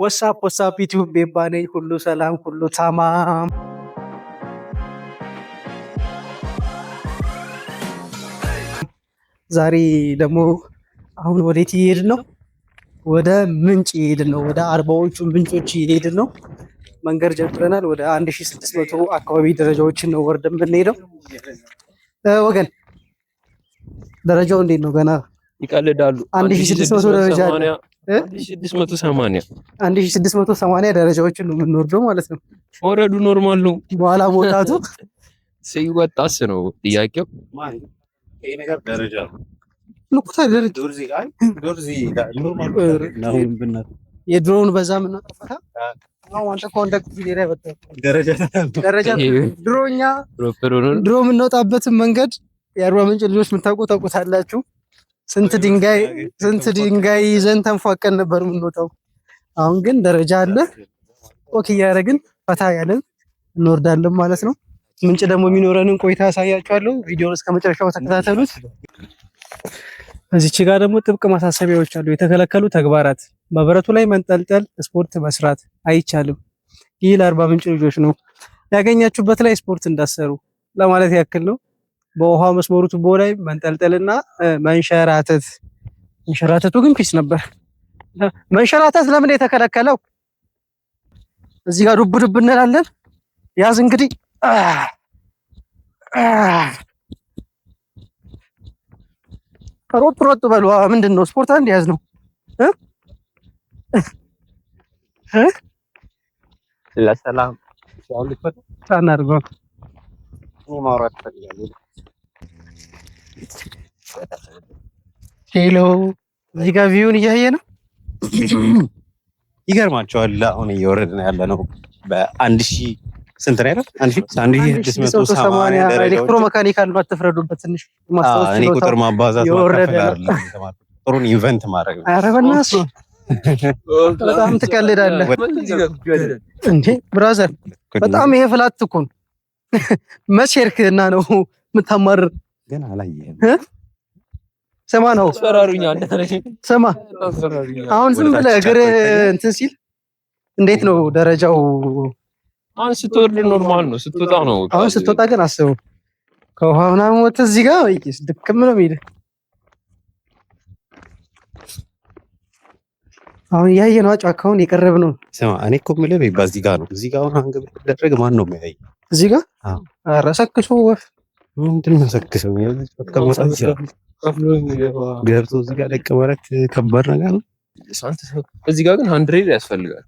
What's up, what's up YouTube? ቤባ ነኝ። ሁሉ ሰላም፣ ሁሉ ታማም። ዛሬ ደግሞ አሁን ወዴት እየሄድን ነው? ወደ ምንጭ እየሄድን ነው። ወደ 40ዎቹ ምንጮች እየሄድን ነው። መንገድ ጀምረናል። ወደ 1600 አካባቢ ደረጃዎችን ነው ወርደን ብንሄደው። ወገን ደረጃው እንዴት ነው? ገና ይቀልዳሉ። 1600 ደረጃ አለ። 1680። 1680 ደረጃዎችን ነው የምንወርደው ማለት ነው። መውረዱ normal ነው። በኋላ መውጣቱ ሲወጣስ ነው ጥያቄው። ደረጃ ንቁታ ደረጃ የድሮውን በዛ የምናጠፋታ አንተ እኮ እንደ ሌላ ደረጃ ድሮኛ ድሮ የምንወጣበትን መንገድ የአርባ ምንጭ ልጆች የምታውቁ ታውቁታላችሁ። ስንት ድንጋይ ስንት ድንጋይ ይዘን ተንፏቀን ነበር የምንወጣው። አሁን ግን ደረጃ አለ። Walk እያደረግን ፈታ ያለን እንወርዳለን ማለት ነው። ምንጭ ደግሞ የሚኖረንን ቆይታ ያሳያችኋለሁ። ቪዲዮውን እስከ መጨረሻው ተከታተሉት። እዚች ጋር ደግሞ ጥብቅ ማሳሰቢያዎች አሉ። የተከለከሉ ተግባራት በብረቱ ላይ መንጠልጠል፣ ስፖርት መስራት አይቻልም። ይህ ለአርባ ምንጭ ልጆች ነው። ያገኛችሁበት ላይ ስፖርት እንዳሰሩ ለማለት ያክል ነው። በውሃ መስመሩ ቱቦ ላይ መንጠልጠልና መንሸራተት። መንሸራተቱ ግን peace ነበር። መንሸራተት ለምን የተከለከለው? እዚህ ጋር ዱብ ዱብ እንላለን። ያዝ እንግዲህ፣ ሮጥ ሮጥ በሉ። ምንድን ነው ስፖርት አንድ ያዝ ነው። ለሰላም አናድርገው። ማውራት እፈልጋለሁ። Hello፣ እዚህ ጋር view ን እያየ ነው። ይገርማቸዋል። አሁን እየወረድን ያለ ነው በ1000 ስንት ነው ያለው? 1680 ደረጃዎች። Electro mechanical ነው፣ አትፍረዱበት። ትንሽ ማስታወስ እኔ ቁጥር ማባዛት የወረደ ማካፈል አይደለም የተማርኩት፣ ቁጥሩን invent ማድረግ ነው። ኧረ በእናትህ በጣም ትቀልዳለህ እንዴ brother። በጣም ይሄ flat እኮ ነው። መቼ ሄድክ እና ነው የምታማርር? ግን አላየህም። ስማ ነው አስፈራሩኛል። ስማ፣ አሁን ዝም ብለህ እግር እንትን ሲል እንዴት ነው ደረጃው? አሁን ስትወርድ normal ነው፣ ስትወጣ ነው። አሁን ስትወጣ ግን አስበው፣ ከውሃ ምናምን ወጥተህ እዚህ ጋር ድክም ነው የሚልህ። አሁን እያየህ ነው ጫካውን የቀረብ ነው። ስማ፣ እኔ እኮ የምልህ ቤባ እዚህ ጋር ነው። እዚህ ጋር አሁን አንገብ ቢደረግ ማን ነው የሚያይ? እዚህ ጋር ኧረ ሰክሶ ወፍ ምንድን ነው ሰክሰው ከመውጣት ይችላል። ገብቶ እዚህ ጋር ደቅ ማለት ከባድ ነገር ነው። እዚህ ጋር ግን handrail ያስፈልጋል።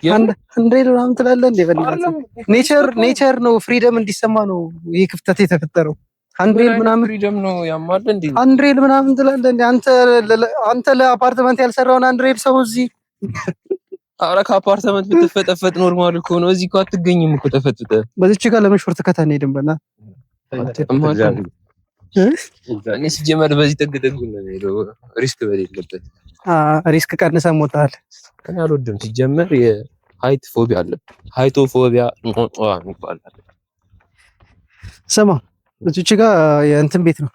Handrail ምናምን ትላለህ እንዴ? በእናትህ nature nature ነው፣ freedom እንዲሰማ ነው ይህ ክፍተት የተፈጠረው። Handrail ምናምን Freedom ነው ያማል እንዴ? Handrail ምናምን ትላለህ እንዴ? አንተ ለአፓርትመንት ያልሰራውን handrail ሰው እዚህ ኧረ ከአፓርትመንት ብትፈጠፈጥ normal እኮ ነው። እዚህ እኮ አትገኝም እኮ ተፈጥጠህ። በዚች ጋር ለምን short cut አንሄድም? በእናትህ እኔ ሲጀመር በዚህ ጥግ ጥጉ ነው የምሄደው፣ risk በሌለበት። Risk ቀንሰህ ሞተሃል። እኔ አልወድም ሲጀመር የ height phobia አለብኝ። Heightophobia ይባላል። ስማ፣ እዚች ጋር የእንትን ቤት ነው፣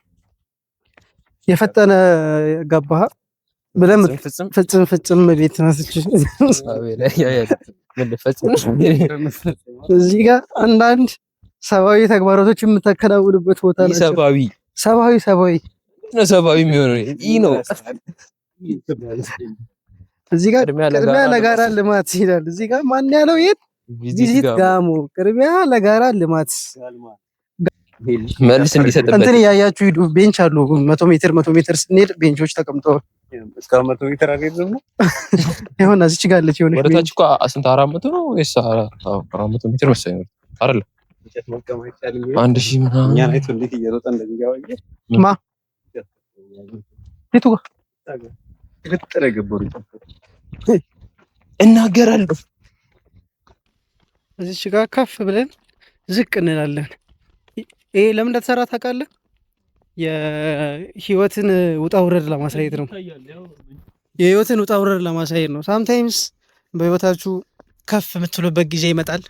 የፈጠነ ገባህ ብለህ ፍጽም ፍጽም ፍጽም ቤት ናት። እዚህ ጋር አንዳንድ ሰብአዊ ተግባራቶች የምታከናውንበት ቦታ ናቸው። ሰብአዊ ሰብአዊ ሰብአዊ ነው ሰብአዊ የሚሆነው ይህ ነው። እዚህ ጋር ቅድሚያ ለጋራ ልማት ይላል። እዚህ ጋር ማን ያለው የት Visit ጋሞ ቅድሚያ ለጋራ ልማት መልስ እንዲሰጥበት እንትን እያያችሁ ሂዱ። Bench አሉ። 100 ሜትር 100 ሜትር ስንሄድ bench ኦች ተቀምጠዋል። እስከ 100 ሜትር አይደለም ነው። ይሆን እዚች ጋር አለች የሆነች ወደ ታች እኮ ስንት 400 ነው ወይስ 400 ሜትር መሰለኝ አይደል? 1000 ምናምን። እኛን አይቶ እንዴት እየሮጠ እንደሚገባ ማ የቱ ጋር? ግጥረ ገበሩ። እናገራለሁ። እዚች ጋር ከፍ ብለን ዝቅ እንላለን። ይሄ ለምን እንደተሰራ ታውቃለህ? የህይወትን ውጣ ውረድ ለማሳየት ነው። የህይወትን ውጣ ውረድ ለማሳየት ነው። Sometimes በህይወታችሁ ከፍ የምትሉበት ጊዜ ይመጣል።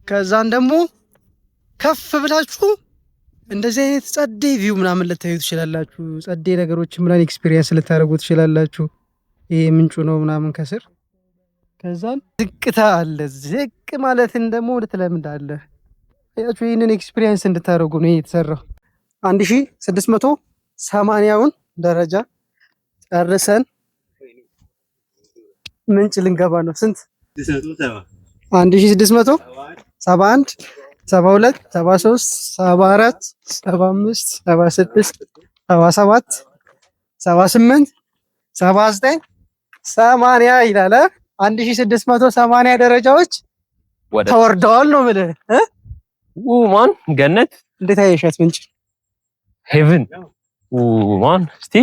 ከዛን ደግሞ ከፍ ብላችሁ እንደዚህ አይነት ጸዴ view ምናምን ልታዩ ትችላላችሁ። ጸዴ ነገሮች ምናምን experience ልታደርጉ ትችላላችሁ። ይሄ ምንጩ ነው ምናምን ከስር ከዛን ዝቅታ አለ። ዝቅ ማለትን ደግሞ ትለምዳለህ። አያችሁ፣ ይህንን experience እንድታደርጉ ነው ይሄ የተሰራው። 1680ውን ደረጃ ጨርሰን ምንጭ ልንገባ ነው። ስንት? 1671፣ 72፣ 73፣ 74፣ 75፣ 76፣ 77፣ 78፣ 79፣ 80 ይላል። 1680 ደረጃዎች ተወርደዋል ነው የምልህ። ማን ገነት እንዴት አየሻት? ምንጭ Heaven ማን እስቲ።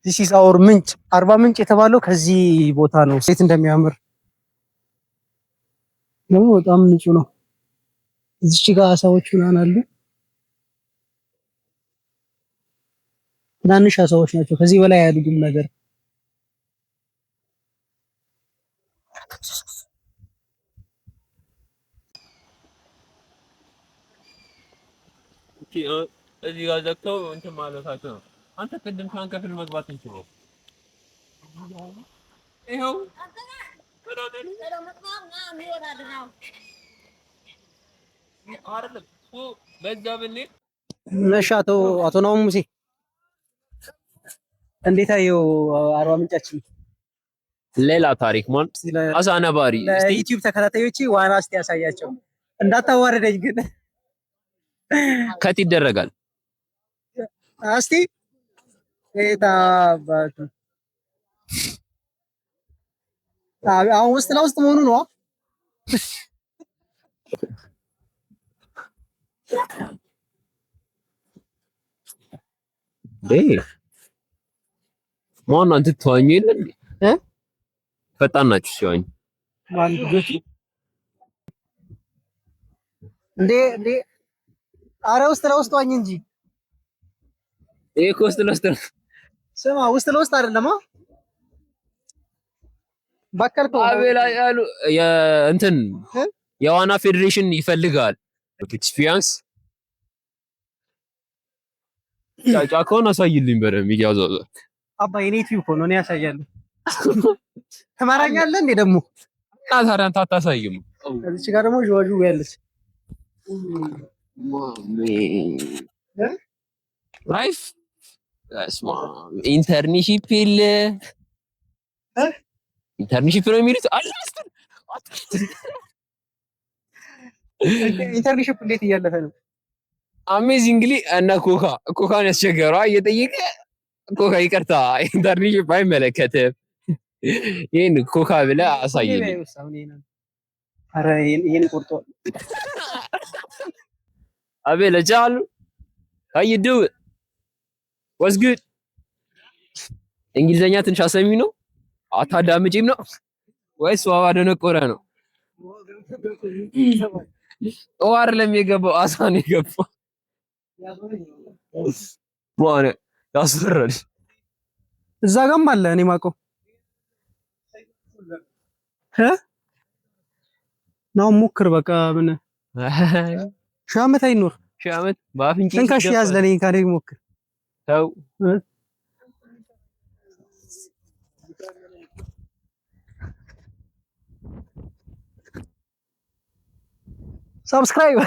This is our ምንጭ። አርባ ምንጭ የተባለው ከዚህ ቦታ ነው። ሴት እንደሚያምር ደግሞ በጣም ንጹህ ነው። እዚች ጋር አሳዎች ምናምን አሉ። ትናንሽ አሳዎች ናቸው። ከዚህ በላይ አያድጉም ነገር። እዚህ ጋር ዘግተው እንትን ማለታቸው ነው። አንተ ቅድም ሳንከፍል መግባት እንችለው። ይኸው አይደለም በዛ ብንሄድ። እሺ፣ አቶ ናሆም ሙሴ፣ እንዴት አየው አርባ ምንጫችን? ሌላ ታሪክ ማን አሳ ነባሪ። ለዩቲዩብ ተከታታዮቼ ዋና እስቲ ያሳያቸው። እንዳታዋርደኝ ግን። Cut ይደረጋል። እስቲ አባቱ አሁን ውስጥ ለውስጥ መሆኑ ነው። ማን አንተ ትዋኙ የለ እንዴ? ፈጣን ናችሁ ሲዋኙ። እንዴ እንዴ! አረ ውስጥ ለውስጥ ዋኝ እንጂ። ይሄ እኮ ውስጥ ለውስጥ ነው። ስማ፣ ውስጥ ለውስጥ አይደለም። ባከልከው። አቤላ ያሉ የእንትን የዋና ፌዴሬሽን ይፈልጋል experience። ጫካውን አሳይልኝ በደምብ እያዟዟ። አባ የኔ ዩቲዩብ እኮ ነው፣ እኔ ያሳያለሁ። ትመራኛለህ እንዴ ደግሞ? እና ታዲያ አንተ አታሳይም? እዚች ጋር ደግሞ ዥዋዥዌ ያለች። Life internship የለ፣ internship ነው የሚሉት አለ። Internship እንዴት እያለፈ ነው? Amazingly እና ኮካ ኮካን ያስቸገረው እየጠየቀ ኮካ ይቅርታ internship አይመለከትም። ይሄን ኮካ ብለህ አሳየኝ። ኧረ ይሄን ቆርጧል። አቤል ቻሉ፣ how you do it? What's good? እንግሊዘኛ ትንሽ አሰሚ ነው፣ አታዳምጪም ነው ወይስ ዋባ ደነቆረ ነው? ኦ አይደለም የገባው፣ አሳ ነው የገባው። ማን ያስፈራል። እዛ ጋርም አለ እኔ ማውቀው እ ነው ሞክር። በቃ ምን 1000 ዓመት አይኖር። 1000 ዓመት በአፍንጫ። እንካሽ ያዝ ለኔ ካኔ ሞክር። ተው። Subscribe።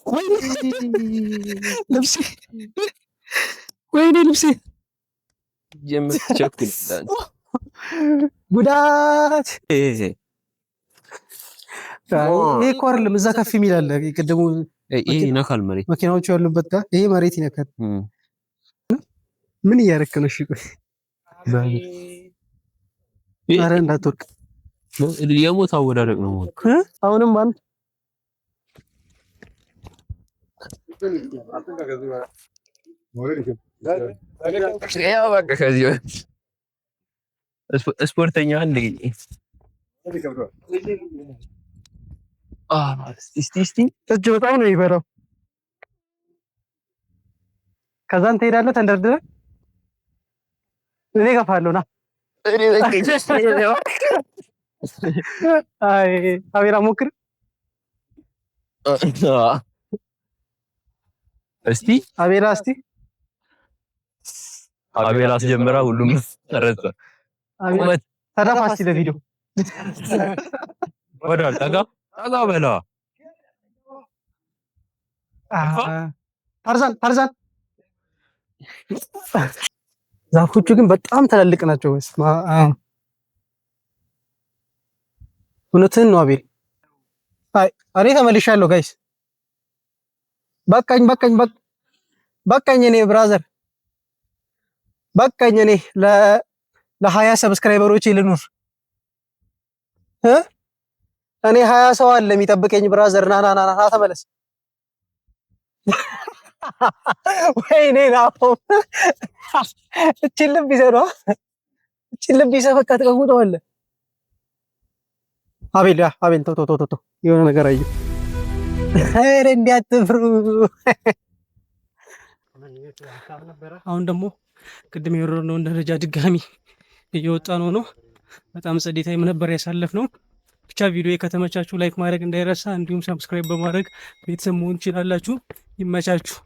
ወይኔ ልብሴ፣ ወይኔ ልብሴ። የምትቸኩል ጉዳት። ይሄ እኮ አይደለም፣ እዛ ከፍ የሚል አለ። ቅድሙ ይሄ ይነካል መሬት። መኪናዎቹ ያሉበት ጋር ይሄ መሬት ይነካል። ምን እያደረክ ነው? እሺ ቆይ፣ ኧረ እንዳትወድቅ። የሞት አወዳደቅ ነው። አሁንም አንድ። ያው በቃ ከዚህ ስፖርተኛ አንድ እስቲ እስቲ። እጅ በጣም ነው የሚበራው። ከዛን ትሄዳለህ ተንደርድረህ፣ እኔ እገፋለሁ ና። አይ አቤላ ሞክር። እስቲ። አቤላ እስቲ። አቤላ አስጀምራ ሁሉም ተረሳ። አቤላ። ቁመት። ተደፋ እስቲ ለቪዲዮ። ወዳል ጠጋ ጠጋ በላ። ታርዛን ታርዛን። ዛፎቹ ግን በጣም ትላልቅ ናቸው። በስመ አብ፣ እውነትህን ነው አቤል። አይ እኔ ተመልሻለሁ guys። በቃኝ በቃኝ በቃኝ። እኔ brother በቃኝ። እኔ ለ20 subscriber ኦቼ ልኑር እ እኔ 20 ሰው አለ የሚጠብቀኝ brother። ና ና ና ና ተመለስ። ወይኔ ናሆም፣ እቺን ልብ ይዘህ ነዋ። እቺን ልብ ይዘህ በቃ ትቀውጠዋለህ። አቤል ያ አቤል፣ ተው ተው ተው ተው፣ የሆነ ነገር አየሁ። ኧረ እንዲህ አትፍሩ። አሁን ደግሞ ቅድም የወረድነውን ደረጃ ድጋሚ እየወጣ ነው። በጣም ጸዴ time ነበር ያሳለፍነው። ብቻ ቪዲዮ ከተመቻችሁ like ማድረግ እንዳይረሳ፣ እንዲሁም subscribe በማድረግ ቤተሰብ መሆን ትችላላችሁ። ይመቻችሁ።